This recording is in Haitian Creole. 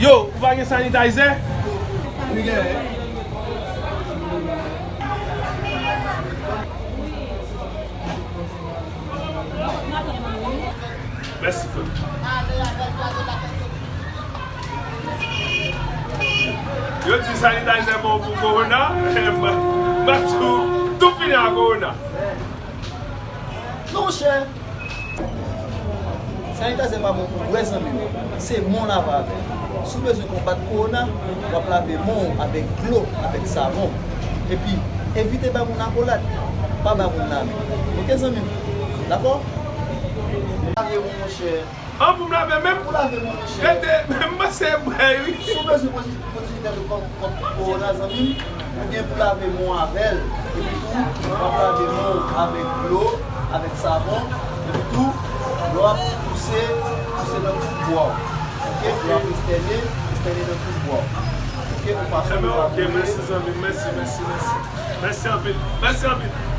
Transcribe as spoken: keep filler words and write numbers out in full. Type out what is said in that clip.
Yo, ou pa gen sanitizer? Li genyen. Mèsi, frè. Yo di sanitizer bon pou kowona, m ap tou, tou fini ak kowona. Non, monchè. Sanitizer pa bon pou bwè, zanmi m. Se men w lave avè l. Si w bezwen konbat kowona, w ap lave men w avèk dlo, avèk savon. Epi, evite bay moun akolad. Pa bay moun lamen. Oke, zanmi m? Dakò? Lave men w, monchè. An, pou m lave men m? Pou lave men w, monchè. Rete, men m panse bwè, wi. Si w bezwen pwoteje, pwoteje tèt ou kont, kont kowona, zanmi m, ou gen pou lave men w avè l. Epi tou, w ap lave men w avèk dlo, avèk savon. Epi tou, lè w ap touse, touse nan tout bwa w. Oke? Lè w ap estène, estène nan tout bwa w. Oke? Yon fason Ebyen, pou oke, lave. Mèsi, zanmi m. Mèsi, mèsi, mèsi. Mèsi anpil. Mèsi anpil.